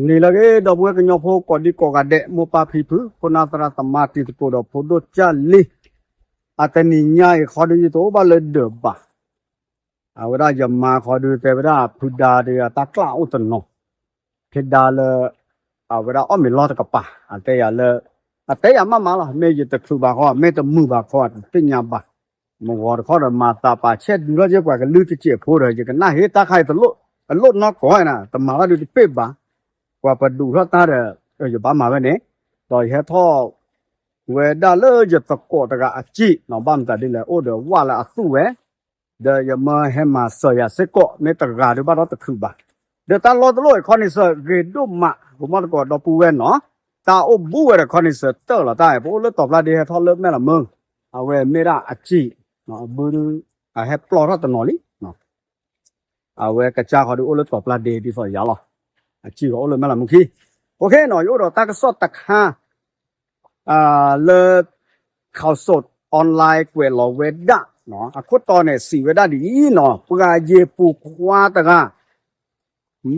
နံၤလၢအဂ့ၤ ဒီပုၢ်ဝဲၢ်ကညီဖိကိးဒံကိးဂၤဒဲး မိၢ်ပၢ်ဖံဖု ဖိနၢ်သရၣ်သမါတံၤသကိးဒီးဖိဒိၣ်ကၢ်လံၤ, အတနံၤညါအံၤခီဒုး ယတအိၣ်ဘၣ်လၢဒၢးဘၣ်, အဝဲဒၣ်ယမါခီဒုး တဲဝဲဒၣ်ဖုဒါဒီးအတၢ်ကျၣ်အိၣ်တနီၤ, ဖုဒါလၢ အဝဲဒၣ်အီၣ်မ့ၤလီၢ်တကပၤ အတဲယၤလၢ အတဲယၤမးမးလီၤ မ့ၢ်ယတချုးဘၣ်ခီ မ့ၢ်တမုာ်ဘၣ်ခီ တသ့ၣ်ညါဘၣ်, မဂီၤတခီဒီးမၤသးပာ်ဆဲးဒုးထီၣ်က့ၤပှၤကလုၢ်တစဲးဖိဒီး ယကနၣ်ဟ့ၣ်တၢ်ခါအံၤတလိၣ် အလိၣ်နီၢ်ကီၢ်နၤ တမၤဘၣ်ဒုးတပ့ၢ်ဘၣ်, ပှၤပဒုးထီၣ်တၢ်ဒီး ယဘၣ်မၤဝဲန့ၣ်, ဒီးယဟဲထီၣ် ဝဲဒၣ်လၢယသကိးတဂၤအစံၣ်နီၤ ဘၣ်မတၤဒ်လဲၣ် အိၣ်ဒီးဝၣ်လၢအသူၣ်ဝဲ, ဒီးယမၢဟဲမၤစၢၤယၤစ့ၢ်ကီး မ့ၢ်တဂၤဒုးဘၣ်ဒီးတချုးဘၣ်, ဒီးတၢ်လီၢ်တလီၢ်အံၤခီန့ၣ်စၢၤ ဂ့ၤဒိၣ်မး ကမီၣ်သကိးဒီပုၢ်ဝဲၢ်နီၤ, တၢ်အိၣ်ဘူးဝဲဒီးခီန့ၣ်စၢၤတၢၢ်လီၤတၢ်အံၤ ပအိၣ်လၢတီၤပျၢ်ဒ့ဟဲထီၣ်လၢမဲၢ်လးမုၢ်, အဝဲမ့ၢ်ဒၣ်အစံၣ်, အဘုဒုး အဟဲပျီထီၣ်တနီၤလံ အဝဲကစၢ်ဃီဒုးအိၣ်လၢတီၤပျၢ်ဒ့ဒ်သိးယၤလီၤ, အစံၣ်ဃီအိၣ်လၢမဲၢ်လးမုၢ်ခံ, အဃိန့ၣ်နီၤ ယအိၣ်ဒီးတၢ်ကစီၣ်တခါ လၢ ข่าวสดออนไลน์ ကွဲးလီၤဝဲဒၣ်, အခိၣ်တီန့ၣ် စံးဝဲဒၣ်ဒ်အံၤနီၤ ပှၤယ့ၣ်ပူၤခွါတဂၤ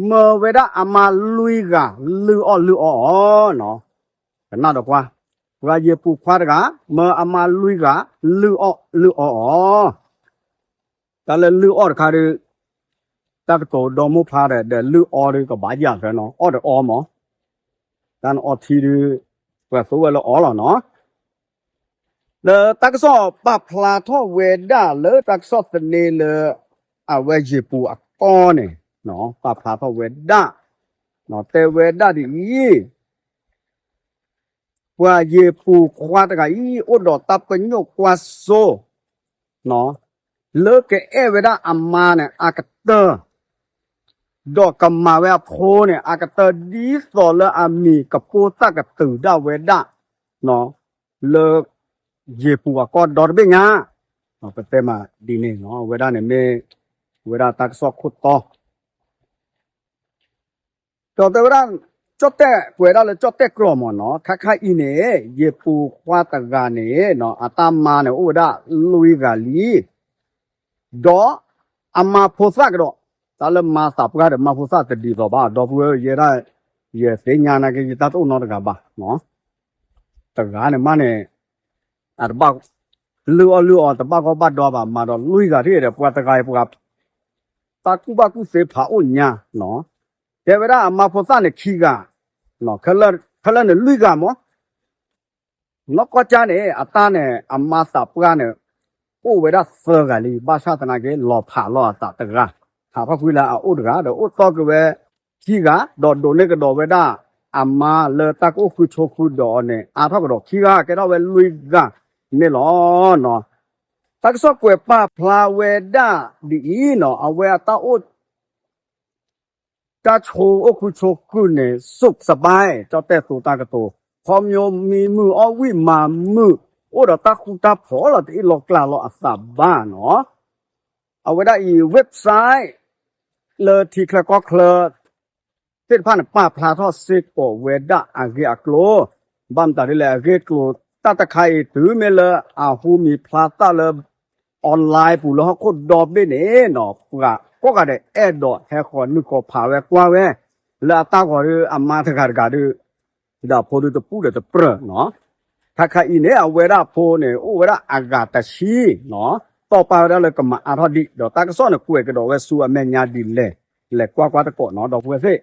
မၢဝဲဒၣ်အမါလွံၢ်ဂၤ လုၢ်အီၣ်လုၢ်အီအီၤ, ကနၣ်ဒီးကွၢ်, ပှၤယ့ၣ်ပူၤခွါတဂၤ မၢအမါလွံၢ်ဂၤ လုၢ်အီၣ်လုၢ်အီအီၤ, တၢ်လၢလုၢ်အီၣ်တခါဒုး တၢ်ကတိၤဒီမိၢ်ဖျါဒီး ဒီးလုၢ်အီၣ်ဒုးကဘၣ်ယၢ်ထွဲနီၤ အီၣ်ဒီးအီမး, တၢ်နအီထံဒုး ပှၤသိဝဲလၢအီလီၤနီၤ, လၢတၢ်ကစီၣ်ပာ်ဖျါထီၣ်ဝဲဒၣ်လၢတၢ်ကစီၣ်သန့လၢ အဝဲယ့ၣ်ပူၤအကီၢ်န့ၣ် ပာ်ဖျါထီၣ်ဝဲဒၣ်, တဲဝဲဒၣ်ဒ်အံၤ ပှၤယ့ၣ်ပူၤခွါတဂၤအံၤ အိၣ်ဒီးတၢ်ပညိၣ်ကွၢ်စိ လၢကအဲၣ်ဝဲဒၣ်အမါန့ၣ် အကတၢၢ်, ဒီးကမၤဝဲအဖိန့ၣ် အကတၢၢ်ဒ်သိးလၢအမံၤကပိၢ်သၣ်ကတုၤဒၣ်ဝဲဒၣ် လၢ ယ့ၣ်ပူၤအကီၢ်ဒီတဘ့ၣ်ညါ, ပတဲမးဒ်န့ၣ်နီၤ အဝဲဒၣ်န့ၣ်မ့ၢ် ဝဲဒၣ်တၢ်ကစီၣ်ခိၣ်တီ ဒီးတဲဝဲဒၣ် ကၠီၣ်တဲၣ်ကွဲးဒၣ်လၢကၠီၣ်တဲၣ်ကျိာ်မးနီၤ ခါခါအံၤန့ၣ် ယ့ၣ်ပူၤခွါတဂၤန့ၣ် အတၢ်မါန့ၣ် အိၣ်ဝဲဒၣ်လွံၢ်ဂၤလံ, ဒီးအမၤဖိသၣ်ကဒီး, တၢ်လၢမၤသးပှၢ်ဒီးမၤဖိသၣ်တဒ်သိးဘၣ် ဒီပုၢ်ဝဲၢ်ယဲဒၣ် ယသ့ၣ်ညါနာ်က့ ယတၢ်တအိၣ်နီတဂၤဘၣ်, တဂၤန့ၣ်မးန့ၣ် အတဘၣ် လုၢ်အီၣ်လုၢ်အီတဘၣ်ဂီၢ်ဘၣ်ဒီဘၣ် မၤဒီးလွံၢ်ဂၤထံၣ်ဒီး ပှၤတဂၤအံၤပှၤ တၢ်ကူၣ်ဘၣ်ကူၣ်သ့ဖးအိၣ်ညါနီၤ, တဲဝဲဒၣ်အမါဖိသၣ်န့ၣ်ခံဂၤ, ခဲလၢာ်န့ၣ်လွံၢ်ဂၤမး, နီၢ်ကီၢ်ကၠါန့ၣ် အတၢ်န့ၣ် အမါသးပှၢ်န့ၣ် အိၣ်ဝဲဒၣ်သၢဂၤလံ ဘၣ်ဆၣ်သနာ်က့ လီၤဖးလီၤအသးတဂၤ, ဖးဖီၣ်ကွံာ်လၢအအိၣ်တဂၤ ဒီးအိၣ်တီၢ်က့ၤဝဲခံဂၤ, ဒီးဒိးန့ၢ်ကဒီးဝဲဒၣ် အမါလၢတၢ်ကအိၣ်ဃုဆိဃုဒီးအီၤန့ၣ် အါထီၣ်ကဒီးခံဂၤ ကဲထီၣ်ဝဲလွံၢ်ဂၤန့ၣ်လီၤ. တၢ်ကစီၣ်ကွဲးပာ်ဖျါဝဲဒၣ်ဒ်အံၤနီၤ အဝဲအတၢ်အိၣ် တၢ်ဆိအိၣ်ဃုဆိဃုန့ၣ် စူၣ်စဘါ ကၠီၣ်တဲၣ်သိတၢ်ကတိၤ, ခီဖျိမံမုာ်အီၣ်ဝံၣ်မၤမုာ် အိၣ်ဒီးတၢ်ဃူတၢ်ဖိးလီၤ တအ့ၣ်လီၤကျါလီၤအသးဘၣ်နီၤ. အဝဲဒၣ်အံၤ website လၢထံချၢကီၢ်ချၢ သ့ၣ်တဖၣ်န့ၣ် ပာ်ဖျါထီၣ်စ့ၢ်ကီးဝဲဒၣ်အဂ့ၢ်အကျိၤ, ဘၣ်မတၤဒ်လဲၣ် အဂ့ၢ်ကျိၤတၢ်တခါအံၤ တုၤမ့ၢ်လၢအဟူမံၤဖျါသၣ်လၢ online ပူၤလၢဟီၣ်ခိၣ်ဒီဘ့ၣ်န့ၣ်နီၤ ပှၤကိးဂၤဒဲးအဲၣ်ဒိးဟဲဃီၤနုာ်ဃီၤဖးဝဲကွၢ်ဝဲ, လၢအတၢ်ဂီၤဒုး အမါတဂၤတဂၤဒုး ဒီးဖိဒုးတပူၤဒီးတပြၢၢ်နီၤ. ခါခါအံၤန့ၣ် အဝဲဒၣ်အဖိန့ၣ် အိၣ်ဝဲဒၣ်အဂၤတဆံနီၤ, တီၢ်ပာ်ဝဲဒၣ်လၢကမၤအါထီၣ်ဒံး ဒီးတၢ်ကစီၣ်န့ၣ် ကွဲးကဒီးဝဲဆူအမဲာ်ညါဒ်လဲၣ်, လဲၤကွၢ်ကွၢ်တကိးနီၤ ဒီပုၢ်ဝဲၢ်သ့ၣ်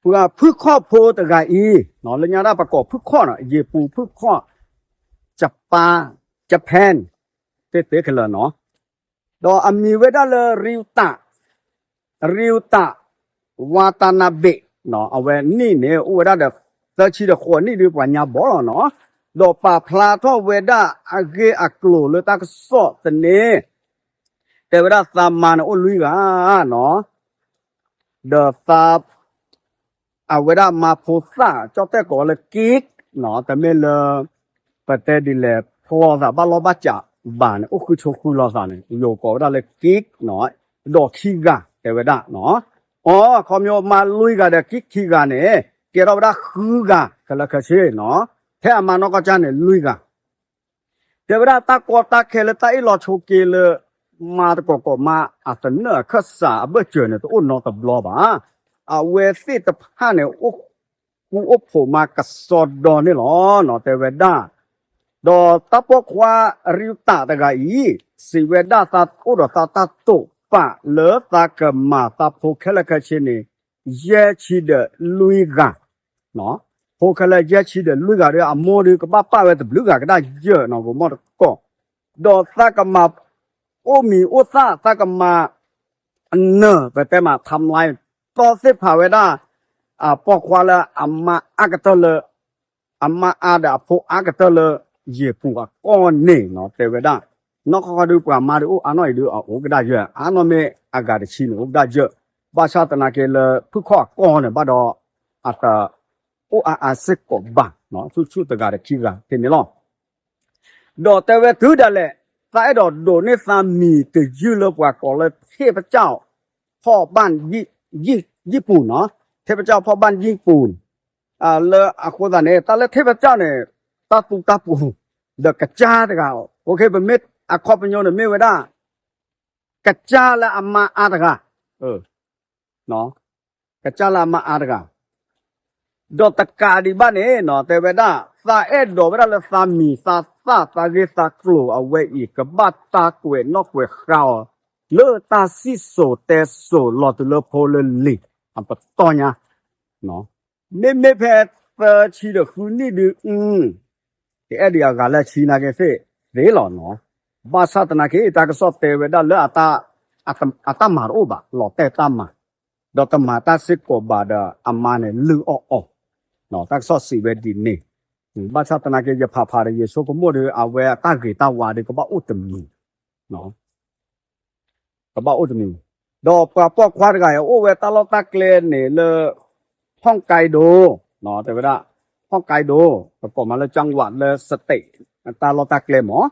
ပှၤဖုၣ်ခီၣ်ဖိတဂၤအံၤ, လၢညါဒၣ်ပကိးဖုၣ်ခီၣ်နီၤ ယ့ၣ်ပူၤဖုၣ်ခီၣ်, Japan, Japan, သ့ၣ်သ့ၣ်ခဲလၢာ်နီၤ, ဒီးအမံၤဝဲဒၣ်လၢ ရံတၣ်, ရံတၣ် ဝါတနၣ်ဘ့ၣ်, အဝဲနံၣ်န့ၣ် အိၣ်ဝဲဒၣ်ဒီး သၢဆံဒီးဃိးနံၣ်ဒုးပှၤညါဘီလီၤနီၤ, ဒီးပာ်ဖျါထီၣ်ဝဲဒၣ်အဂ့ၢ်အကျိၤလၢတၢ်ကစီၣ်သန့ တဲဝဲဒၣ်သးမါန့ၣ်အိၣ်လွံၢ်ဂၤနီၤ, ဒီးသး အဝဲဒၣ်မါဖိသၣ် ကၠီၣ်တဲၣ်ကိးဝဲလၢ ကံး နီၤ, တမ့ၢ်လၢ ပတဲဒ်လဲၣ် ဖျီသးဘၣ်လီၢ်ဘၣ်စးဘၣ်န့ၣ် အိၣ်ဃုဆိဃုလိာ်သးန့ၣ် ယိၤကိးဝဲဒၣ်လၢ ကံး နီၤ, ဒီးခံဂၤတဲဝဲဒၣ်နီၤ, အီ ခီဖျိမါလွံၢ်ဂၤဒီး ကံး ခံဂၤန့ၣ် ကဲထီၣ်ဝဲဒၣ်ဃုဂၤ ခဲလၢာ်ခဲဆ့နီၤ, ထဲအမါနီၢ်ကီၢ်ကၠါန့ၣ် လွံၢ်ဂၤ တဲဝဲဒၣ်တၢ်ကီတၢ်ခဲလၢတၢ်အ့ၣ်လိာ်ဆိးက့လၢ မါတကိးကိးမါ အသနၢၣ်အခၢၣ်စးအဘၢၣ်စၢၤန့ၣ် တအိၣ်နီတဘျီဘၣ်. အဝဲသ့ၣ်တဖၣ်န့ၣ် အိၣ်ဃူအိၣ်ဖိးမးကစီဒီန့ၣ်လီၤ တဲဝဲဒၣ်. ဒီးတၢ်ပိာ်ခွါရံတးတဂၤအံၤ စံးဝဲဒၣ် သးအိၣ်ဒီးသးတၢ်တိာ်ပာ်လၢသးကမၤသးဖိခဲလၢာ်ခဲဆ့န့ၣ် ယဲၢ်ဆံဒီးလွံၢ်ဂၤ, ဖိခဲလၢာ်ယဲၢ်ဆံဒီးလွံၢ်ဂၤဒီး အမိၢ်ဒီးကဘၣ်ပာ်ဝဲတဘျုးဂၤကဒါယဲၢ်နီၤ ဂီၤမီၢ်တကိး, ဒီးသးကမၤအိၣ်မံၤအိၣ်သၣ် သးကမၤ နၢၤ ပတဲမး timeline သီသ့ၣ်ဖးဝဲဒၣ် အပိာ်ခွါလၢအမါအါကတၢၢ်လၢ အမါအါဒီးအဖိအါကတၢၢ်လၢ ယ့ၤပူၤအကီၢ်န့ၣ်နီၤ တဲဝဲဒၣ်. နီၢ်ခီခီဒုး ပှၤမါဒုးအိၣ်အါနီၢ်အံၤဒုး အအိၣ်ကဒါယဲၢ်, အါနီၢ်မ့ၢ်အဂၤတဆံန့ၣ် အိၣ်ကဒါယဲၢ်, ဘၣ်ဆၣ်သနာ်က့လၢဖုၣ်ခီၣ်အကီၢ်န့ၣ် ဘၣ်ဒီး အတ အိၣ်အါအါစ့ၢ်ကီးဘၣ်, ဆူၣ်ဆူၣ်တဂၤဒီးခံဂၤဖဲန့ၣ်လီၤ. ဒီးတဲဝဲတုၤဒၣ်လဲာ် သးအဲၣ်ဒိးဒိးန့ၢ်သးမံၤတယုၢ်လၢပှၤကိးလၢ ထ့ပကၠီၣ် ဖီၣ်ဘၣ် ယံၣ်ပူၤနီၤ, ထ့ပကၠီၣ်ဖီၣ်ဘၣ်ယံၣ်ပူၤ, လၢအဃိသတးန့ၣ် တၢ်လၢထ့ပကၠီၣ်န့ၣ် တၢ်သူတၢ်ပူၤ ဒီးကစၢ်တဂၤ, ပမ့ၢ်အခီပညီန့ၣ် မ့ၢ်ဝဲဒၣ် ကစၢ်လၢအမါအါတဂၤ ကစၢ်လၢအမါအါတဂၤ, ဒီးတကးဒံးဘၣ်န့ၣ်နီၤ တဲဝဲဒၣ် သးအဲၣ်ဒိးဝဲဒၣ်လၢသးမံၤသးသၣ်သးဂ့ၢ်သးကျိၤအဝဲအံၤ ကဘၣ်တၢ်ကွဲးနီၣ်ကွဲးဃါအီၤ လၢတၢ်စံၣ်စိၤတဲစိၤလီၤတုၤလၢဖိလၢလံၤ အပတီၢ်ညါ မ့မ့ၢ်ဖဲသၢဆံဒီးဃုနံၣ်ဒုး အ ကအဲၣ်ဒံးအဂၤလၢဆံနာ်က့သ့ၣ်သ့လီၤနီၤ. ဘၣ်ဆၣ်သနာ်က့ တၢ်ကစီၣ်တဲဝဲဒၣ်လၢ အတၢ်မၤတအိၣ်ဘၣ် လီၤတဲာ်တၢ်မၤ, ဒီးတမၤတၢ်စ့ၢ်ကီးဘၣ်ဒီး အမါန့ၣ်လုၢ်အီၣ်အီၤ, တၢ်ကစီၣ်စံးဝဲဒ်န့ၣ်. ဘၣ်ဆၣ်သနာ်က့ ယဖးဖးဒီးယဆိကမိၣ်ဒီး အဝဲအတၢ်ဂ့ၤတၢ်ဝါဒီး ကဘၣ်အိၣ်တမံၤ ကဘၣ်အိၣ်တမံၤ, ဒီးပှၤပိာ်ခွါတဂၤအံၤ အိၣ်ဝဲတၢ်လီၢ်တၢ်ကျဲန့ၣ်လၢ ဟီၣ်ကဲဒိ, တဲဝဲဒၣ် ဟီၣ်ကဲဒိ, ပကိးမးလၢ ကၠၣ်ဝး လၢ state တၢ်လီၢ်တၢ်ကျဲမး,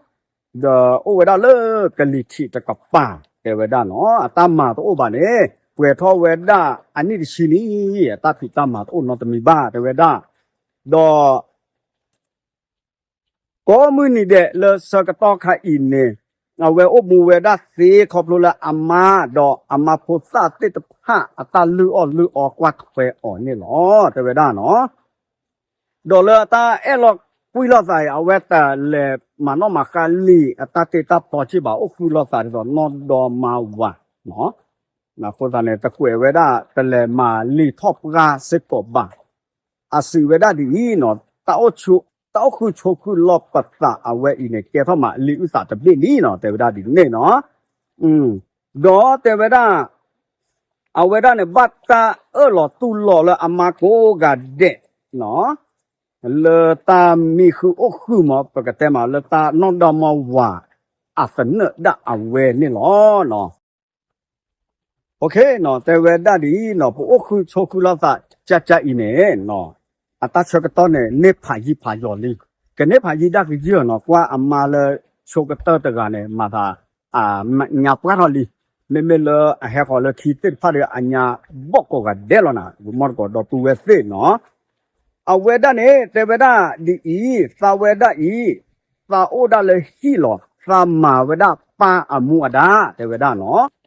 ဒီးအိၣ်ဝဲဒၣ်လၢကလံၤထံးတကပၤ တဲဝဲဒၣ်နီၤ, အတၢ်မၤတအိၣ်ဘၣ်န့ၣ် ပှဲၤထီၣ်ဝဲဒၣ်အနံၣ်တဆံနံၣ်, အတၢ်ဖံးတၢ်မၤတအိၣ်နီတမံၤဘၣ် တဲဝဲဒၣ်, ဒီး ကိးမုၢ်နံၤဒဲးလၢဆၢကတီၢ်ခါအံၤန့ၣ် အဝဲအိၣ်မူဝဲဒၣ်သ့ခီဖျိလၢအမါ ဒီးအမါဖိသၣ်သ့ၣ်တဖၣ်အတၢ်လုၢ်အီၣ်လုၢ်အီကွၢ်ထွဲအီၤန့ၣ်လီၤ တဲဝဲဒၣ်နီၤ. ဒီးလၢအတၢ်အဲၣ်လီၤကွံလိာ်သးအံၤ အဝဲတလဲၤမၤနီၣ်မၤဃါလံာ်အတၢ်တ့တၢ်ဖျီစ့ၢ်ဘၣ် အိၣ်ဃုလိာ်သးဒ်သိးနီၢ်ဒီမါဝၤ အဃိသတးန့ၣ် တကွဲးဝဲဒၣ် တလဲၤမၤလံာ်ထီၣ်ပှၢ်စ့ၢ်ကီးဘၣ်. အစံးဝဲဒၣ်ဒ်အံၤနီၤ, တၢ်အိၣ်ဃုဆိးဃုလိာ်ပသးအဝဲအံၤန့ၣ် ကဲထီၣ်မးလံာ်အုၣ်သးတဘ့ၣ်လံနီၤ, တဲဝဲဒၣ်ဒ်န့ၣ်နီၤ. ဒီးတဲဝဲဒၣ် အဝဲဒၣ်န့ၣ် ဘၣ်တၢ်အၢၣ်လီၤတူၢ်လိာ်လၢအမါကိးဂၤဒဲး လၢတၢ်မံဃုာ်အိၣ်ဃုာ်မး ပကတဲမးလၢတၢ်နီၢ်ဒီမါဝၤ အသနၢၣ်ဒၣ်အဝဲန့ၣ်လီၤ. တဲဝဲဒၣ်ဒ်အံၤနီၤ, ပအိၣ်ဃုဆိးဃုလိာ်သး ကၠၢ်ကၠၢ်အံၤန့ၣ် အတၢ်ဆၢကတီၢ်န့ၣ် န့ၢ်ဖးယံာ်ဖးယီၤလံ, ကန့ၢ်ဖးယံာ်ဒၣ်ကယုၢ်နီၤ, ကွၢ်အမါလၢဆိကတၢၢ်တဂၤန့ၣ် မၤသး ညါပှၢ်ထီၣ်လံ, မ့မ့ၢ်လၢအဟဲဃီၤလၢခံသ့ၣ်တဖၣ်ဒီး အညါဘီၣ်ကိးဂၤဒဲးလီၤနၤ, ဂီၤမီၢ်တကိးဒီပုၢ်ဝဲၢ်သ့ၣ်နီၤ. အဝဲဒၣ်န့ၣ် တဲဝဲဒၣ်ဒ်အံၤ, သးဝဲဒၣ်အံၤ, သးအိၣ်ဒၣ်လၢဟံၣ်လီၤ, သးမၤဝဲဒၣ်ပၢ်အမူအဒါ တဲဝဲဒၣ်နီၤ.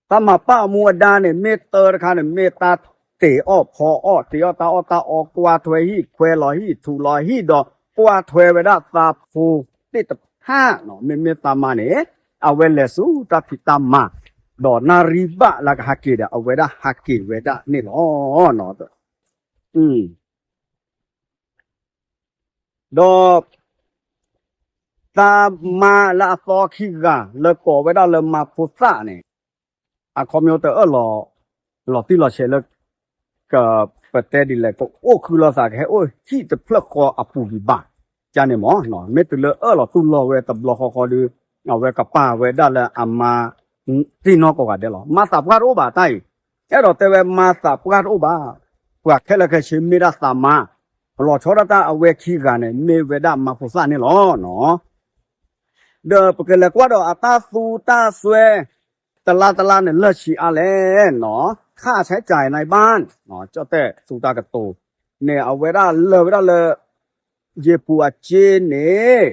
တၢ်မၤပၢ်အမူအဒါန့ၣ် မ့ၢ်တၢ်တခါန့ၣ် မ့ၢ်တၢ်တ့အီၣ်ဖီအီၣ် တ့အီၣ်တၢ်အီၣ်တၢ်အီ ကွၢ်ထွဲဟံၣ် ခွဲလီၤဟံၣ် ထူးလီၤဟံၣ်ဒီး ကွၢ်ထွဲဝဲဒၣ်သးဖိသ့ၣ်တဖၣ်, မ့မ့ၢ်သးမါန့ၣ် အဝဲလဲၤဆူတၢ်ဖံးတၢ်မၤ, ဒီးနၣ်ရံၣ်ဘၣ်လၢကဟးက့ၤဒီး အဝဲဒၣ်ဟးက့ၤဝဲဒၣ်န့ၣ်လီၤ. ဒီး သးမါလၢအသီခံဂၤ လၢကိးဝဲဒၣ်လၢမါဖိသၣ်န့ၣ် အခီပညီတအၢၣ်လီၤ လီၤတံၢ်လီၤဆဲးလၢ ကပတဲဒ်လဲၣ် ကအိၣ်ဃုလိာ်သး ကဟဲအိၣ်ဟံၣ်တဖျၢၣ်ဃီအပူၤဒံးဘၣ်, ကန့ၣ်မ့ၢ် မ့ၢ်တုၤလၢအၢၣ်လီၤတူၢ်လိာ်ဝဲတဘျီဃီဃီဒီး အဝဲကပာ်ဝဲဒၣ်လၢအမါ သ့ၣ်နီၣ်ကိးဂၤဒဲးလီၤ. မါသးပှၢ်တအိၣ်ဘၣ်တၢ်အံၤ, အဲၣ်ဒိးတဲဝဲမါသးပှၢ်တအိၣ်ဘၣ်, ပှၤခဲလၢာ်ခဲဆ့မ့ၢ်ဒၣ်သးမါ, လီၤဆီဒၣ်တၢ်အဝဲခံဂၤန့ၣ် မ့ၢ်ဝဲဒၣ်မါဖိသၣ်န့ၣ်လီၤ. ဒီးပကလဲၤကွၢ်ဒီးအတၢ်သူတၢ်စွဲ တလါတလါန့ၣ် လၢဆံးအါလဲၣ်နီၤ, ခၣ်ဆဲးကၠဲးန့ၣ်ဘၣ်, ကၠီၣ်တဲၣ်သူတၢ်ကတိၤန့ၣ် အဝဲဒၣ်လၢာ်ဝဲဒၣ်လၢ ယ့ၤပူၤအစ့န့ၣ်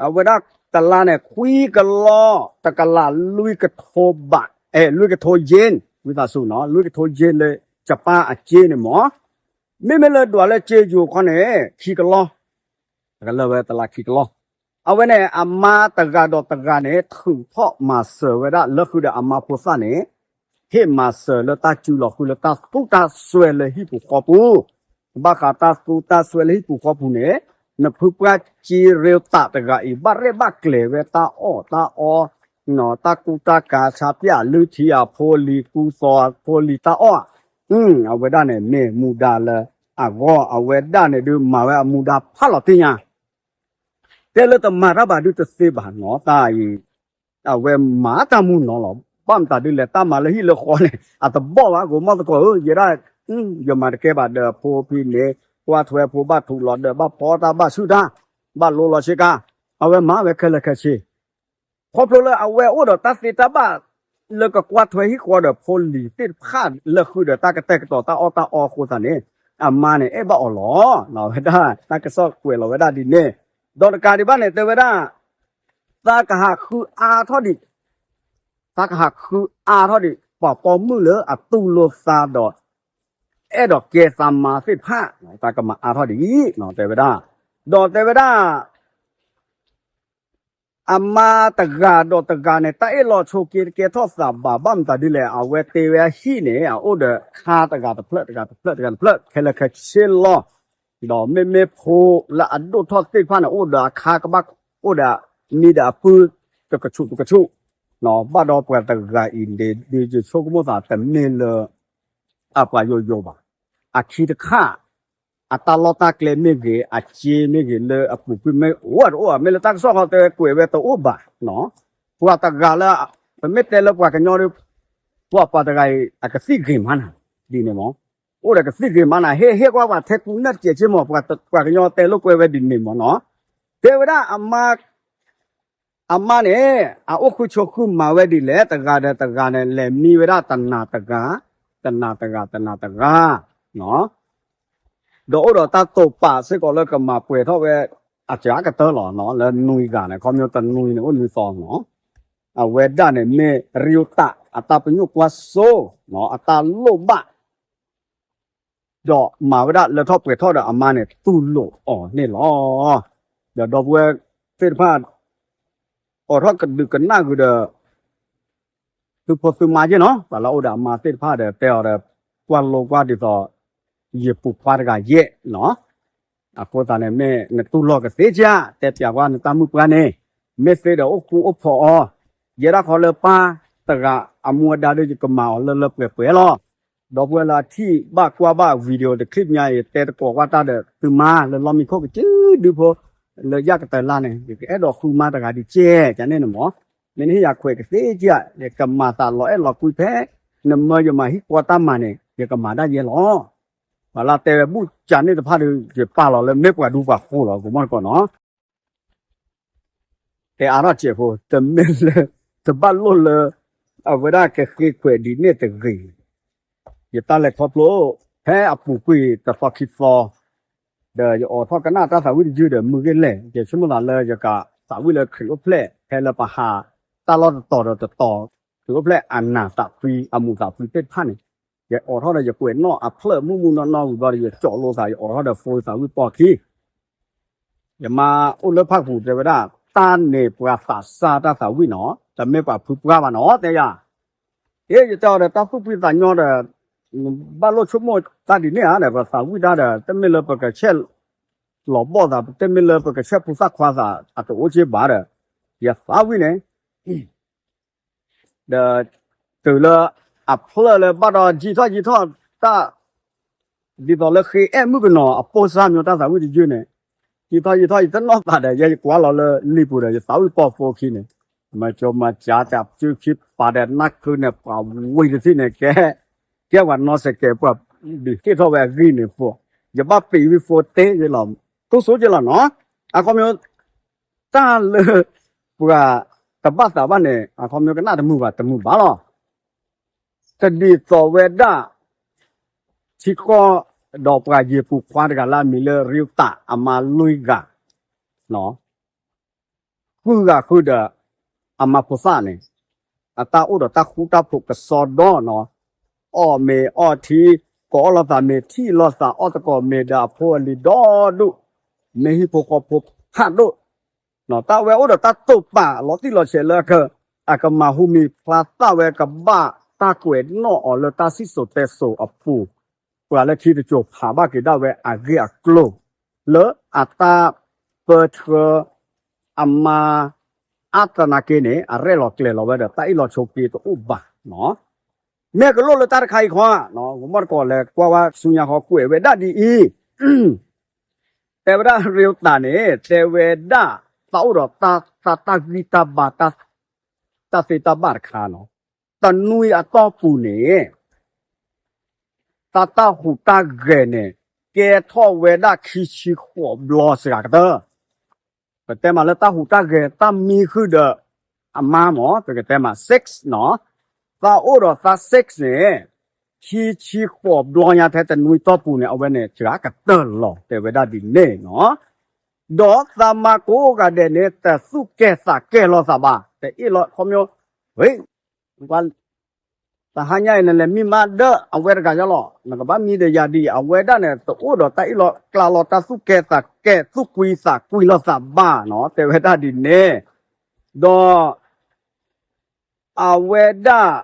အဝဲဒၣ်တလါန့ၣ် ခွံကလီၢ် တကလးလွံၢ်ကထိဘး အဲ လွံၢ်ကထိယ့ၣ် ဝံသးစူၤနီၤ လွံၢ်ကထိယ့ၣ်လၢ ယပၣ်အစ့န့ၣ်မ့ၢ် မ့မ့ၢ်လၢဒွးလၢစ့ယိၤခီန့ၣ် ခံကလီၢ် ကလၢာ်ဝဲတလါခံကလီၢ်. အဝဲန့ၣ် အမါတဂၤဒီးတဂၤန့ၣ် ထုးထီၣ်မၤစၢၤဝဲဒၣ်လၢဃုာ်ဒီးအမါဖိသၣ်န့ၣ် ဟ့ၣ်မၤစၢၤလၢတၢ်စုလီၤဃုာ်လၢတၢ်သူၣ်တၢ်စွဲလၢဟံၣ်ပူၤဃီပူၤ ဘၣ်ဃးတၢ်သူတၢ်စွဲလၢဟံၣ်ပူၤဃီပူၤန့ၣ် နဖုပှၢ်စ့ရ့တးတဂၤအံၤ ဘၣ်ရဲၣ်ဘၣ်ကျဲၤဝဲတၢ်အီၣ်တၢ်အီ တၢ်ကူတၢ်ကၤ ဆါပၠၣ်လုၢ်ထံအဖိလံၤ ကူသိးအဖိလံၤတၢ်အီၣ် အဝဲဒၣ်န့ၣ်မ့ၢ်မူဒါလၢအဂီၢ် အဝဲဒၣ်န့ၣ်ဒုးမၤဝဲအမူဒါဖးလီၤတ့ၢ်ညါ တဲလၢတမၤတၢ်ဘၣ်ဒုးတသ့ဘၣ်နီၤ တၢ်အံၤ အဝဲမၤတၢ်မူနီၤလီၤ. ဘၣ်မတၤဒုးလဲၣ် တၢ်မၤလၢဟံၣ်လၢဃီန့ၣ် အတဘီၣ်ဘၣ် ကိးမီၢ်သကိးဧၢ ယဲဒၣ် ယမၤတကဲဘၣ်ဒီးဖိဖံန့ၣ် ကွၢ်ထွဲဖိဘၣ်ထူးလီၤဒီး ဘၣ်ဖီတၢ်ဘၣ်ဆူၣ်တၢ် ဘၣ်လိလီၤဆ့ကၤ အဝဲမၤဝဲခဲလၢာ်ခဲဆ့ ခီဖျိလၢအဝဲအိၣ်ဒီးတၢ်သ့တၢ်ဘၣ် လၢကကွၢ်ထွဲဟံၣ်ဃီဒီးဖိလံၤသ့ၣ်တဖၣ်လၢဃုာ်ဒီးတၢ်ကတဲာ်ကတီၤတၢ်အီၣ်တၢ်အီအဃိသတးန့ၣ် အမါန့ၣ်အဲၣ်ဘၣ်အီၤလီၤ. ဝဲဒၣ်တၢ်ကစီၣ်ကွဲးလီၤဝဲဒၣ်ဒ်န့ၣ် ဒီးတကးဒံးဘၣ်န့ၣ် တဲဝဲဒၣ် သးကဟးဃုအါထီၣ်ဒံး သးကဟးဃုအါထီၣ်ဒံး ပှၤပိာ်မုၣ်လၢအတူၢ်လိာ်သးဒီး အဲၣ်ဒိးကဲသးမါသ့ၣ်တဖၣ် သးကမၤအါထီၣ်ဒံး တဲဝဲဒၣ် ဒီးတဲဝဲဒၣ် အမါတဂၤဒီးတဂၤန့ၣ် တၢ်အ့ၣ်လိာ်ဆိးက့တကဲထီၣ်သးဘၣ် ဘၣ်မတၤဒ်လဲၣ် အဝဲတ့ဝဲအဟံၣ်န့ၣ် အအိၣ်ဒီးခါတဂၤတဖျၢၣ်တဂၤတဖျၢၣ်တဂၤတဖျၢၣ် ခဲလၢာ်ခဲဆ့လီၤ. ဒီးမ့မ့ၢ်ဖိလၢအဒိၣ်ထီၣ်သ့ၣ်တဖၣ်န့ၣ် အိၣ်ဒီးအခါကဘၣ် အိၣ်ဒီးမံဒီးအပုၢ် တကဆူးတကဆူး ဘၣ်ဒီးပှၤတဂၤအံၤန့ၣ် ဒ်ယဆိကမိၣ်သးတမ့ၢ်လၢ အပှၤယိယိဘၣ်. အခံတခါ အတၢ်လီၢ်တၢ်ကျဲမ့ၢ်ဂ့ၤ အစ့မ့ၢ်ဂ့ၤ လၢအပူၤကွံာ်မ့ၢ်အိၣ်တအိၣ် မ့ၢ်လၢတၢ်ကစီၣ်ဃီတဲကွဲးဝဲတအိၣ်ဘၣ်. ပှၤတဂၤလၢ ပမ့ၢ်တဲလၢပှၤကညီဒီး ပှၤပှၤတဂၤအံၤ အကသံၣ်ဂ့ၤမးနၤ ဒ်န့ၣ်မး အိၣ်ဒီးကသံၣ်ဂ့ၤမးနၤ ဟ့ၣ်ဟ့ၣ်ကွၢ်ပှၤထဲကူနၢ်တစဲးက့မး ပှၤကညီတဲလိာ်ကွဲဝဲဒ်န့ၣ်မးနီၤ တဲဝဲဒၣ်အမါ အမါန့ၣ် အအိၣ်ဃုဆိဃုမၤဝဲဒ်လဲၣ် တဂၤဒီးတဂၤန့ၣ် လဲၤမံဝဲဒၣ်တနၤတဂၤ တနၤတဂၤ တနၤတဂၤ ဒီးအိၣ်ဒီးတၢ်တိာ်ပာ်စ့ၢ်ကီးလၢကမၤပှဲၤထီၣ်ဝဲ အစှၤကတၢၢ်လီၤ လၢနွံဂၤန့ၣ် ခီဖျိတနွံန့ၣ် အိၣ်နွံသီနီၤ အဝဲဒၣ်န့ၣ်မ့ၢ်ရ့တး အတၢ်ပညိၣ်ကွၢ်စိ အတၢ်လိၣ်ဘၣ် ဒီးမၤဝဲဒၣ်လၢထီၣ်ပှဲၤထီၣ်ဒီးအမါန့ၣ် တူၢ်လိာ်အီၤန့ၣ်လီၤ. ဒီးဒီပုၢ်ဝဲၢ်သ့ၣ်တဖၣ် အိးထီၣ်ကဒုးကနၣ်ဃုာ်ဒီး သုဖိသုမါယဲၢ်နီၤ ပှၤလၢအိၣ်ဒီးအမါသ့ၣ်တဖၣ်ဒီး တဲအီၤဒီး ကွၢ်လိကွၢ်ဒ်သိး ယပူၤခွါတဂၤယဲၢ်နီၤ အဃိသတးန့ၣ် မ့ၢ်နတူၢ်လိာ်ကသ့ကၢ် တဲပျးကွၢ်နတၢ်မုၣ်ပှၢ်န့ၣ် မ့ၢ်သ့ဒီးအိၣ်ဃူအိၣ်ဖိးအီၤ ယဲဒၣ်ဃီလၢပၢ်တဂၤအမူအဒါဒီး ယကမၤအီၤလၢလၢပှဲၤပှဲၤလီၤ. ဒီပုၢ်ဝဲၢ်လၢအထံၣ်ဘၣ်ကွၢ်ဘၣ် video တ clip ညါအံၤ တဲသကိးကွၢ်တၢ်ဒီးသုမါလၢလီၢ်မံခိၣ်ကစုဒုဖိ လၢယၢ်ကတၢၢ်လါန့ၣ် ယကအဲၣ်ဒိးဃုမါတဂၤဒ်ကဲ ကန့ၣ်န့ၣ်မး မ့ၢ်နဟ့ၣ်ယၤခွဲးကသ့ကၢ် ယကမၤသးလီၤအဲၣ်လီၤကွံဖဲ နမၢယမၤဟံၣ်ကွီတၢ်မၤန့ၣ် ယကမၤဒၣ်ယဲလီၤ. ပှၤလၢတဲဝဲဘူၣ်စးန့ၣ်တဖၣ်ဒီး ယပာ်လီၤလၢမ့ၢ်ပှၤဒူပှၤဃိလီၤ ကမီၢ်တကိးနီၤ တဲအါထီၣ်စဲးဖိ တမ့ၢ်လၢ တဘၣ်လိၣ်လၢ အဝဲဒၣ်ကဃ့ခွဲးဒ်န့ၣ်တဂ့ၤ ယတၢ်လဲၤခီဖျိ ဖဲအပူၤကွံာ်တသီခံသီ ဒီးယအိးထီၣ်ကနၣ်တၢ်သးဝံၣ်တယုၢ်ဒီး မုၢ်ဂ့ၤလဲၣ် ယဆိကမိၣ်သးလၢယကသးဝံၣ်လၢခရံာ်အိၣ်ဖျဲၣ် ဖဲလၢပဟးတၢ်လီၢ်တတီၤဒီးတတီၤ ခရံာ်အိၣ်ဖျဲၣ်အနၢ်သးဖှံ အမူးသးဖှံသ့ၣ်တဖၣ်န့ၣ် ယအိးထီၣ်ဒီးယကွဲးနီၣ်အဖျၢၣ်မုၢ်မုၢ်နီၢ်နီၢ်ဝံၤဘျီဒီး ယကၠီလိသး ယအိးထီၣ်ဒီးဖိသးဝံၣ်ပိာ်ခံ ယမါအိၣ်လၢဖၣ်ပူၤတဲဝဲဒၣ် တၢ်န့ၣ်ပှၤသးစၢ်တၢ်သးဝံၣ်နီၤ တမ့ၢ်ပှၤဖုပှၢ်ဘၣ်နီၤ တဲယၤ အ့ ယတဲအီၤဒီးတၢ်သူၣ်ဖှံသးညီဒီး ဘၣ်လိၣ်ဆိကမိၣ်တၢ်ဒ်န့ၣ်ဧါဒီး ပသးဝံၣ်တၢ်ဒီး တမ့ၢ်လၢပကဆဲးလီၤဘီၣ်သး တမ့ၢ်လၢပကဆဲးဖိသၣ်ခွါသး အတအိၣ်က့ဘၣ်ဒီး ယသးဝံၣ်န့ၣ် ဒီး တုၤလၢအဖျၢၣ်လၢဘၣ်ဒီးယံာ်ထီၣ်ယံာ်ထီၣ်တၢ် ဒ်သိးလၢဃ့အဲၣ်မုၣ်ကနီၤအပိၢ်စၢ်မၠိတၢ်သးဝံၣ်တယုၢ်န့ၣ် ယံာ်ထီၣ်ယံာ်ထီၣ် ယတနီၣ်သးဒီး ယဲယကွၢ်လီၤလၢလံာ်ပူၤဒီး ယသးဝံၣ်ပိာ်ဖိခံန့ၣ် မၤကၠိမၤကၠးတၢ်စုခံပာ်ဒီး နၢ်ခုန့ၣ် ပှၤဝံၤတထံၣ်န့ၣ် ကဲ ကဲပှၤနီၢ်စဲးကဲး ပှၤဒုးဟ့ၣ်ထီၣ်ဝဲအဂံၢ်န့ၣ်ဖိ ယဘၣ်ပံးဝံဖိတ့ၢ်လီၤ တိၢ်ဆိက့လီၤနီၤ အခီပညီ တၢ်လၢ ပှၤတဘၣ်သးဘၣ်န့ၣ် အခီပညီကနၣ်တမုာ်ဘၣ်တမုာ်ဘၣ်လီၤ. တဒ်သိးဝဲဒၣ် ထံကီၢ် ဒီးပှၤယံၤပူၤခွါတဂၤလၢအမံၤလၢ ရ့တး အမါလွံၢ်ဂၤ ဃုဂၤဃုဒီး အမါဖိသၣ်န့ၣ် အတၢ်အိၣ်ဒီးတၢ်ဃူတၢ်ဖိးကစီဒီနီၤ, အီၣ်မ့ၤအီထံ, ကိးအီၣ်လိာ်သးမ့ၤ ထံၣ်လိာ်သးအီၣ်သကိးမ့ၤဒီးအဖိအလံၤဒီဒူၣ်, မ့ၢ်ဟံၣ်ဖိဃီဖိဖးဒိၣ် တၢ်ဝဲအိၣ်ဒီးတၢ်တိာ်ပာ်လီၤတံၢ်လီၤဆဲးလၢ အကမၤဟူမံၤဖျါသၣ်ဝဲ ကဘၣ်တၢ်ကွဲးနီၣ်အီၤလၢတၢ်စံၣ်စိၤတဲစိၤအပူၤ, ပှၤလၢခံတစိၤဖးဘၣ်က့ၤဒၣ်ဝဲအဂ့ၢ်အကျိၤ လၢအတၢ်ပၢဆှၢအမါ အါတနာ်က့န့ၣ် အရဲၣ်လီၤကျဲၤလီၤဝဲဒီးတၢ်အ့ၣ်လိာ်ဆိးက့တအိၣ်ဘၣ်နီၤ. မ့ၢ်ကလိၣ်လၢတၢ်တခါအံၤခီ, ဂီၤမီၢ်တကိးလဲၤကွၢ်ဝဲဆူညါဃီကွဲးဝဲဒၣ်ဒ်အံၤ, တဲဝဲဒၣ်ရ့တးန့ၣ် တဲဝဲဒၣ် သးအိၣ်ဒီးတၢ် တၢ်ဂံၢ်တၢ်ဘါ တၢ်သ့တၢ်ဘၣ်တခါနီၤ, တနွံအတီၢ်ပူၤန့ၣ် တၢ်တၢ်ဟူးတၢ်ဂဲၤန့ၣ် ကဲထီၣ်ဝဲဒၣ်ခံဆံဃိးဘျီစှၤကတၢၢ်, ပတဲမးလၢတၢ်ဟူးတၢ်ဂဲၤတၢ်မံဃုာ်ဒီး အမါမး ပကတဲမး six နီၤ, သးအိၣ်ဒီးသး six န့ၣ် ခံဆံဃိးဘျီညါထဲတနွံတီၢ်ပူၤန့ၣ် အဝဲန့ၣ်စှၤကတၢၢ်လီၤ တဲဝဲဒၣ်ဒ်န့ၣ်နီၤ. ဒီးသးမါကိးဂၤဒဲးန့ၣ် တသူၣ်ကဲၢ်သးကဲၢ်လိာ်သးဘၣ်, တအ့ၣ်လိာ်ခီပညီ, ဝဲ တဟါညါအံၤ နလဲၤမံမါဒီးအဝဲတဂၤယါလီၤ, နကဘၣ်မံဒီးယၤဒ်အံၤ, အဝဲဒၣ်န့ၣ် တအိၣ်ဒီးတၢ်အ့ၣ်လိာ်ကျါလိာ် တၢ်သူၣ်ကဲၢ်သးကဲၢ် သူၣ်ကွံသးကွံလိာ်သးဘၣ်နီၤ တဲဝဲဒၣ်ဒ်န့ၣ်, ဒီး အဝဲဒၣ်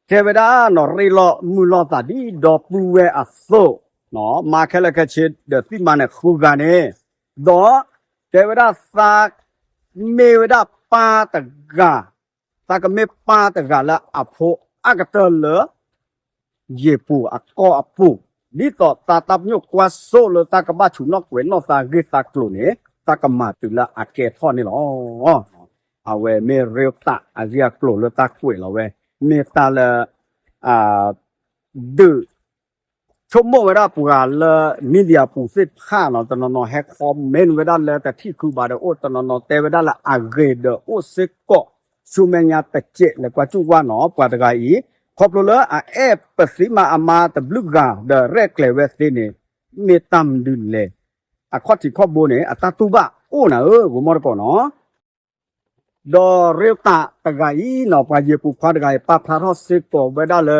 တဲဝဲဒၣ်နီၤ ရ့လိာ်မုာ်လိာ်သးဒ်ဒီပုၢ်ဝဲၢ်အသိး, မါခဲလၢာ်ခဲဆ့ဒီးသံၣ်မါန့ၣ်ဃုဂၤန့ၣ်, ဒီးတဲဝဲဒၣ်သး မ့ၢ်ဝဲဒၣ်ပၢ်တဂၤ, သးကမ့ၢ်ပၢ်တဂၤလၢအဖိအါကတၢၢ်လၢ ယ့ၣ်ပူၤအကီၢ်အပူၤ, ဒ်သိးသးတၢ်ပညိၣ်ကွၢ်စိလၢတၢ်ကဘၣ်ဆူးနီၣ်ကွဲးနီၣ်သးဂ့ၢ်သးကျိၤန့ၣ် သးကမၤတုၤလၢအကဲထီၣ်န့ၣ်လီၤ. အဝဲမ့ၢ်ရ့တးအဂ့ၢ်အကျိၤလၢတၢ်ကွဲးလီၤဝဲ, မ့ၢ်တၢ်လၢ ဒုး ဆိကမိၣ်ဝဲဒၣ်ပှၤလၢ media ပူၤသ့ၣ်တဖၣ်နီၤ တနီၤနီၤဟဲ comment ဝဲဒၣ်လၢတထံၣ်ဃုဘၣ်ဒီးအိၣ်, တနီၤနီၤတဲဝဲဒၣ်လၢအဂ့ၤဒီးအိၣ်စ့ၢ်ကီး, ဆူမဲာ်ညါတစဲးလဲၤကွၢ်စူၣ်ဝဲနီၤ ပှၤတဂၤအံၤ, ခီဖျိလၢအအဲၣ်ပသံးမးအမါတဘျုးဂၤဒီးရဲၣ်ကျဲၤဝဲသ့န့ၣ်, မ့ၢ်တၢ်မနုၤလဲၣ်, အခီၣ်ထံးခီၣ်ဘိန့ၣ် အတၢ်တူၢ်ဘၣ်အိၣ်နၤဧၢ ဂီၤမီၢ်တကိးနီၤ ဒီးရ့တးတဂၤအံၤနီၤ ပှၤယ့ၣ်ပူၤခွါတဂၤအံၤ ပာ်ဖျါထီၣ်စ့ၢ်ကီးဝဲဒၣ်လၢ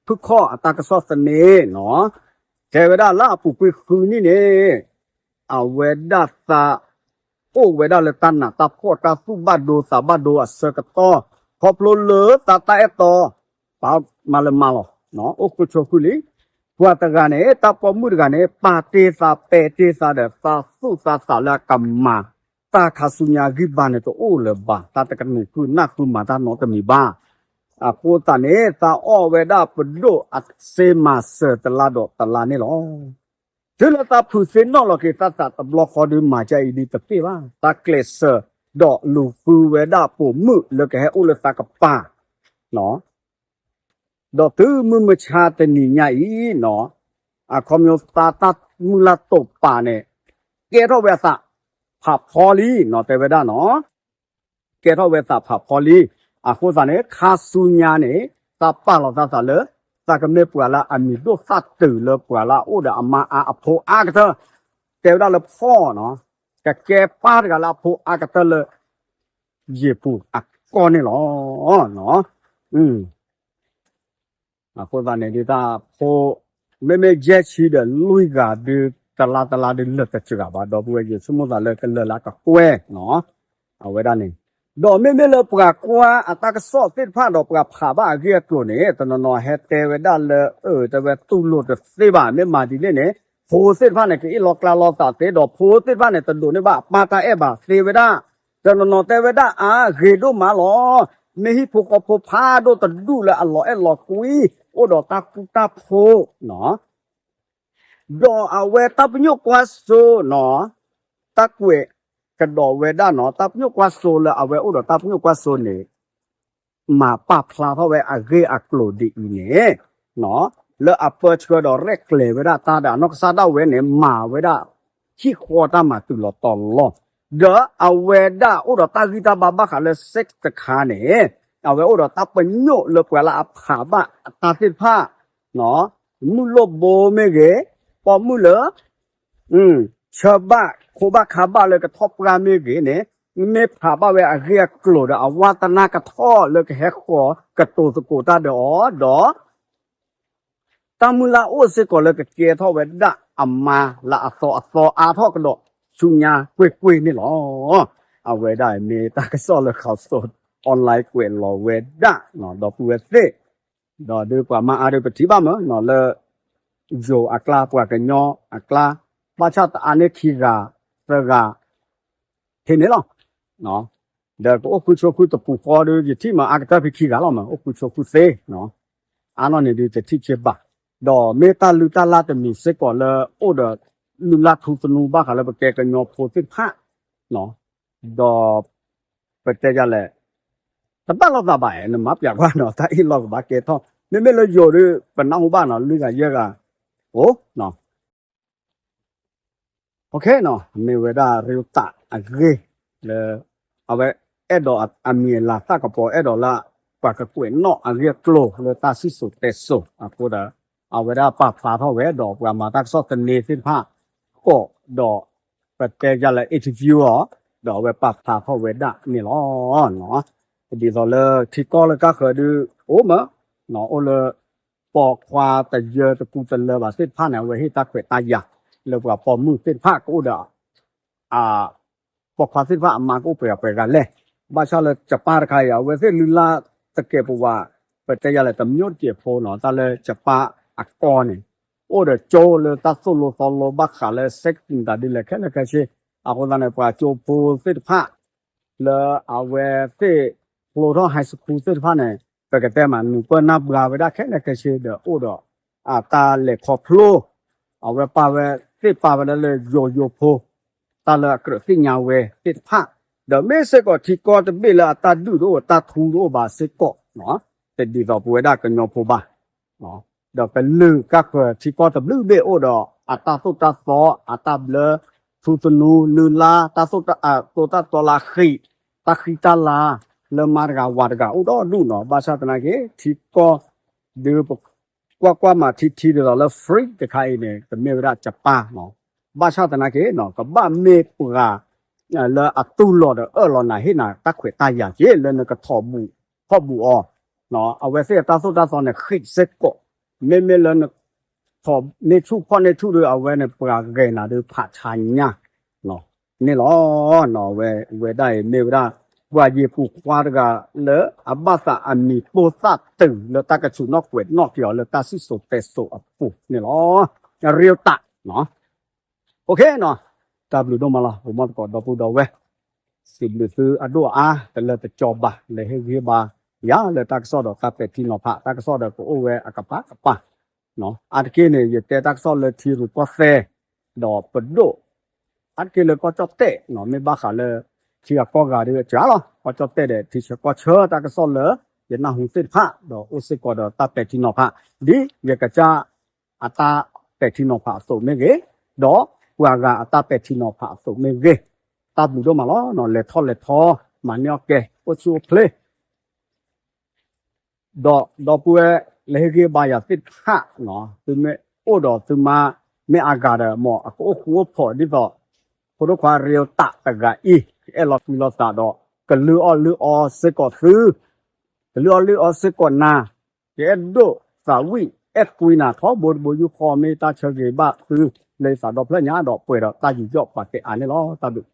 ဖုခီၣ်အတၢ်ကစီၣ်သန့နီၤ, တဲဝဲဒၣ်လၢအပူၤကွံာ်ဃုနံၣ်န့ၣ်, အဝဲဒၣ်သး အိၣ်ဝဲဒၣ်လၢတၢ်နးတၢ်ဖှီၣ်တၢ်သူၣ်ဘၣ်ဒိသးဘၣ်ဒိအဆၢကတီၢ်, ခီဖျိလၢသးတၢ်အဲၣ်တီ ပာ်မၤလၢမၤလီၤ, အိၣ်ဃုဆိဃုလံ, ပှၤတဂၤန့ၣ် တၢ်ပိာ်မုၣ်တဂၤန့ၣ် ပာ်တ့ၢ်သးပဲာ်တ့ၢ်သးဒီးသးသူၣ်သးသးလၢအကမၤ တၢ်ခါဆူညါဂံၢ်ဘါန့ၣ်တအိၣ်လၢၤဘၣ်, တၢ်တကနၣ်ဃုနၢ်ဃုမၤတၢ်နီတမံၤဘၣ်. အဃိသတးန့ၣ် သးအီၣ်ဝဲဒၣ်ပဒိၣ်အစ့မၤစၢၤတလါဒီးတလါန့ၣ်လီၤ. တုၤလၢသးဖုးသ့ၣ်နီၣ်လီၤက့ၤသးသးတဘျီဃီဒီး မၤကၢအံၤဒ်တသ့ဘၣ်, သးကျဲးစၢးဒီးလူၤဃုဝဲဒၣ်ပိာ်မုၣ်လၢကဟဲအိၣ်လၢသးကပၤ ဒီးတုၤမုၢ်မဆါတနံၤညါအံၤနီၤ, အခီပညီသးတၢ်မုၢ်လၢ်တိာ်ပာ်န့ၣ် ကဲထီၣ်ဝဲအသးဖးဖီလံနီၤ တဲဝဲဒၣ်နီၤ, ကဲထီၣ်ဝဲသးဖးဖီလံ. အဃိသတးန့ၣ် ခါဆူညါန့ၣ် သးပာ်လီၤသးသးလၢ သးကမ့ၢ်ပှၤလၢအမံၤဒိၣ်သၣ်တုၤလၢပှၤလၢအအိၣ်ဒီးအမါအါအဖိအါကတၢၢ်, တဲဝဲဒၣ်လၢဖီနီၤ, ကကဲပၢ်တဂၤလၢအဖိအါကတၢၢ်လၢ ယ့ၣ်ပူၤအကီၢ်န့ၣ်လီၤ. အဃိသတးန့ၣ်ဒ်တၢ်ဖိ မ့မ့ၢ်ယဲၢ်ဆံဒီးလွံၢ်ဂၤဒုး တလါတလါဒုးလၢာ်တစှၤဘၣ် ဒီပုၢ်ဝဲၢ်ယိၤ ဆိကမိၣ်သးလၢကလၢာ်လၢအကကွဲၢ်နီၤ, အဝဲဒၣ်န့ၣ်, ဒီးမ့မ့ၢ်လၢပှၤကွၢ်အတၢ်ကစီၣ်သ့ၣ်တဖၣ်ဒီးပှၤဖးဘၣ်အဂ့ၢ်အကျိၤန့ၣ် တနီၤနီၤဟဲတဲဝဲဒၣ်လၢ အၢ တဲဝဲတူၢ်လိာ်တသ့ဘၣ် မ့ၢ်မၤဒ်န့ၣ်န့ၣ် ဖိသ့ၣ်တဖၣ်န့ၣ် ကအ့ၣ်လိာ်ကျါလိာ်သးသ့ ဒီးဖိသ့ၣ်တဖၣ်န့ၣ် တဒိးန့ၢ်ဘၣ်အပၢ်တၢ်အဲၣ်ဘၣ်သ့ဝဲဒၣ်, တနီၤနီၤတဲဝဲဒၣ်အါဂ့ၤဒိၣ်မးလီၤ. မ့ၢ်ဟံၣ်ဖိဃီဖိဖးဒိၣ်တဒူၣ်လၢအလီၤအဲၣ်လီၤကွံ အိၣ်ဒီးတၢ်ဃူတၢ်ဖိးနီၤ, ဒီးအဝဲတၢ်ပညိၣ်ကွၢ်စိနီၤ, တၢ်ကွဲးကဒီးဝဲဒၣ်နီၤ, တၢ်ပညိၣ်ကွၢ်စိလၢအဝဲအိၣ်ဒီးတၢ်ပညိၣ်ကွၢ်စိန့ၣ် မၤပာ်ဖျါထီၣ်ဝဲအဂ့ၢ်အကျိၤဒ်အံၤန့ၣ်, လၢအပၢဆှၢဒီးရဲၣ်ကျဲၤဝဲဒၣ်တၢ်ဒီးအနီၢ်ကစၢ်ဒၣ်ဝဲန့ၣ် မၤဝဲဒၣ် ဟံၣ်ဃီတၢ်မၤတုၤလီၤတီၤလီၤ, ဒီးအဝဲဒၣ်အိၣ်ဒီးတၢ်ဂံၢ်တၢ်ဘါဘၣ်ဃးလၢ sex တခါန့ၣ်, အဝဲအိၣ်ဒီးတၢ်ပညိၣ်လၢပှၤလၢအဖးဘၣ်အတၢ်သ့ၣ်တဖၣ် မုၣ်လိၣ်ဘိမ့ၢ်ဂ့ၤ, ပိာ်မုၣ်လၢ ဆၢဘၣ်ခိးဘၣ်ခးဘၣ်လၢကထီၣ်ပှၢ်မ့ၢ်ဂ့ၤန့ၣ်, မ့ၢ်ဖးဘၣ်ဝဲအဂ့ၢ်အကျိၤဒီး အဝါသနာကထီၣ်လၢကဟဲဃီၤကတိၤသကိးတၢ်ဒီးအီၤဒီး တၢ်မုၢ်လၢ်အိၣ်စ့ၢ်ကီးလၢကကဲထီၣ်ဝဲဒၣ်အမါလၢအသီအသီအါထီၣ်ကဒီးဆူညါကွ့ၢ်ကွ့ၢ်န့ၣ်လီၤ. အဝဲဒၣ်မ့ၢ်တၢ်ကစီၣ်လၢ ข่าวสด online ကွဲးလီၤဝဲဒၣ် ဒီပုၢ်ဝဲၢ်သ့ၣ်, ဒီးဒုးပှၤမၤအါဒုးပထံၣ်ဘၣ်မးနီၤ လၢ ယိၤအကျါ ပှၤကညီအကျါ ဘၣ်ဆၣ်တအါန့ၢ်ခံဂၤသၢဂၤ ထဲန့ၣ်လီၤ. ဒီးကအိၣ်ဃုဆိဃုတပူၤဃီဒီး ယထံၣ်မးအါကတၢၢ်ဖဲခံဂၤလီၤမး အိၣ်ဃုဆိဃုသ့, အါနီၢ်န့ၣ်ဒုးတထံၣ်က့ဘၣ်, ဒီးမ့ၢ်တၢ်လုၢ်တၢ်လၢ်တမံၤစ့ၢ်ကီးလၢအိၣ်ဒီးလုၢ်လၢ်ထူသနူဘၣ်ဃးလၢပကဲကညီဖိသ့ၣ်တဖၣ်, ဒီး ပတဲယၤလဲၣ်, တဘၣ်လိာ်သးဘၣ် နမၤပျးကွၢ်နီၤ တၢ်အ့ၣ်လိာ်ကဘၣ်ကဲထီၣ် မ့မ့ၢ်လၢယိၤဒီး ပနၢ်ဟူဘၣ်နီၤ လွံၢ်ဂၤယဲၢ်ဂၤ, အိၣ် မ့ၢ်ဝဲဒၣ် ရ့တး အဂ့ၢ် လၢ အဝဲအဲၣ်ဒိးအမံၤအလၤသၣ်ကပီၤ အဲၣ်ဒိးလၢ ပှၤကကွဲးနီၣ်အဂ့ၢ်အကျိၤလၢတၢ်စံၣ်စိၤတဲစိၤအဃိဒီး အဝဲဒၣ်ပာ်ဖျါထီၣ်ဝဲဒီးပှၤမၤတၢ်ကစီၣ်သန့သ့ၣ်တဖၣ် ကိးဒီး ပတဲယၤလဲၣ် interview အီၤ ဒီးအဝဲပာ်ဖျါထီၣ်ဝဲဒၣ်န့ၣ်လီၤ. ဒ်သိးလၢထံကီၢ်လၢကါဃၢၤဒုး အိၣ်မး အိၣ်လၢ ပိာ်ခွါတယၢတကူတလၢဘၣ်သ့ၣ်တဖၣ်န့ၣ် အဝဲဟ့ၣ်တၢ်ခွဲးတၢ်ယာ် လၢပှၤပိာ်မုၣ်သ့ၣ်တဖၣ်ကအိၣ်ဒီး ပိာ်ခွါသ့ၣ်တဖၣ်အမါကအိၣ်ပှဲၤပှဲၤဂၤလဲၣ်. ဘၣ်ဆၣ်လၢကပၢ်တခါအံၤ အဝဲသ့ၣ်လုၢ်လၢ်သကဲးပဝး ပတဲယၤလဲၣ် တမျိုးတကဲးဖိနီၤ တၢ်လၢကပၢ်အကီၢ်န့ၣ် အိၣ်ဒီးကၠိလၢတၢ်သိၣ်လိသီလိဘၣ်ဃးလၢ စဲးကနံၣ်တၢ်ဒ်လဲၣ်ခဲလၢာ်ခဲဆ့, အဃိသတးန့ၣ် ပှၤကၠိဖိသ့ၣ်တဖၣ် လၢအဝဲသ့ၣ်ဖျိထီၣ် high school သ့ၣ်တဖၣ်န့ၣ် ပကတဲမး နုာ်ပၢၢ်နၢ်ပှၤဝဲဒၣ်ခဲလၢာ်ခဲဆ့ဒီး အိၣ်ဒီးအတၢ်လဲၤခီဖျိ အဝဲပာ်ဝဲသ့ၣ်ပာ်ဝဲဒၣ်လၢယိၤယိၤဖိ တၢ်လၢအကြၢးသ့ၣ်ညါဝဲသ့ၣ်တဖၣ်, ဒီးမ့ၢ်စ့ၢ်ကီးထံကီၢ်တဘ့ၣ်လၢအတၢ်ဒုးတအိၣ် တၢ်ထူတအိၣ်ဘၣ်စ့ၢ်ကီး တဒ်သိးပဝဲဒၣ်ကညီဖိဘၣ် ဒီးကလုာ်ကါဃၢၤထံကီၢ်တဘျုးဘ့ၣ်အိၣ်ဒီး အတၢ်သိၣ်တၢ်သီ အတၢ်ဘျၢ ထူသနူ လုၢ်လၢ် တၢ်သိၣ်တၢ်သီလၢအဃံး တၢ်ဃံတၢ်လၤ လၢမါတဂၤဝၤတဂၤအိၣ်ဒီဒူၣ်နီၤ. ဘၣ်ဆၣ်သနာ်က့ ထံကီၢ် ဒုးပကွၢ်ကွၢ်မၤထံထံဒ်သိးလၢ free တခါအံၤန့ၣ် ကမ့ၢ်ဝဲဒၣ်ကပၢ်နီၤ. ဘၣ်ဆၣ်သနာ်က့နီၤ ကဘၣ်မ့ၢ်ပှၤ လၢအတူၢ်လိာ်ဒီးအၢၣ်လီၤနၤ ဟ့ၣ်နၤတၢ်ခွဲးတၢ်ယာ်က့ လၢနကထီၣ်ဘူၣ်ဖီၣ်ဘူၣ်အီၤ, အဝဲသ့ၣ်အတၢ်သိၣ်တၢ်သီန့ၣ် ဃံးစ့ၢ်ကီး, မ့မ့ၢ်လၢန ထီၣ်န့ၢ်ဆူၣ်ဖီၣ်န့ၢ်ဆူၣ်ဒီး အဝဲန့ၣ် ပှၤဂဲၤနၤဒီးဖးဆါညါ န့ၣ်လီၤ. အဝဲဝဲဒၣ်အံၤမ့ၢ်ဝဲဒၣ် ပှၤယ့ၣ်ပူၤခွါတဂၤလၢအဘၣ်သးအမံၤပိၢ်သၣ်တုၤလၢတၢ်ကဆူးနီၣ်ကွဲးနီၣ်က့ၤအီၤလၢတၢ်စံၣ်စိၤတဲစိၤအပူၤန့ၣ်လီၤ. ရ့တး တၢ်ဘျုးဒိၣ်မးလီၤ. ပမီၢ်သကိးဒီပုၢ်ဒီဝဲၢ် စံးဘျုးသုအဒိၣ်အါ တလၢတကီဘၣ် လဲၤဟ့ၣ်ဂံၢ်ဟ့ၣ်ဘါယၤလၢတၢ်ကစီၣ်ဒီးတၢ်ပဲာ်ထံနီၤဖး တၢ်ကစီၣ်ဒီးကအိၣ်ဝဲအကပၤကပၤ အါတက့ၢ်န့ၣ် ယတဲတၢ်ကစီၣ်လၢထံရူၢ်ကီၢ်သဲး ဒီးပဒိၣ် အါတက့ၢ်လၢကီၢ်ကၠီၣ်တဲၣ် မ့ၢ်ဘၣ်ဃးလၢ ထံဂၤကီၢ်ဂၤဒီးကလီၤ ကီၢ်ကၠီၣ်တဲၣ်ဒီး ထံဆၢကီၢ်ဆၢတၢ်ကစီၣ်လၢ ယနၢ်ဟူသ့ၣ်တဖၣ် ဒီးအိၣ်စ့ၢ်ကီးဒီးတၢ်ပဲာ်ထံနီၤဖး ဒ်ယကစၢ်အတၢ်ပဲာ်ထံနီၤဖးအသိးမ့ၢ်ဂ့ၤ, ဒီးပှၤဂၤအတၢ်ပဲာ်ထံနီၤဖးအသိးမ့ၢ်ဂ့ၤ, တၢ်ဘျုးဒိၣ်မးလီၤ. လဲၤထီၣ်လဲၤထီ မၤန့ၢ်အီၣ်ကဲ အိၣ်ဆူၣ်အိၣ်ချ့ ဒီးဒီပုၢ်ဝဲၢ်လၢဟ့ၣ်ဂံၢ်ဘါယၤသ့ၣ်တဖၣ်, သုမ့ၢ်အိၣ်ဒီးသုမါ မ့ၢ်အါဂၤဒီး မ်အကအိၣ်ဃူအိၣ်ဖိးဒ်သိး ဖိဒိၣ်ခွါရ့တးတဂၤအံၤ ကအဲၣ်လီၤကွံလိာ်သးဒီး ကလုၢ်အီၣ်လုၢ်အီစ့ၢ်ကီးသု, ကလုၢ်အီၣ်လုၢ်အီစ့ၢ်ကီးနၤ, ကအဲၣ်ဒိးသးဝံၣ် အဲၣ်ကွံနၤထီဘိတဘိယူၢ်ဃီ မ့ၢ်တၢ်ဆၢဂ့ၤဘၣ်သု လၢယသးဒီဖျၢၣ်ညါဒီးပှဲၤဒီးတၢ်ယူးယီၣ်ပာ်ကဲအါန့ၣ်လီၤ. တၢ်ဘျုး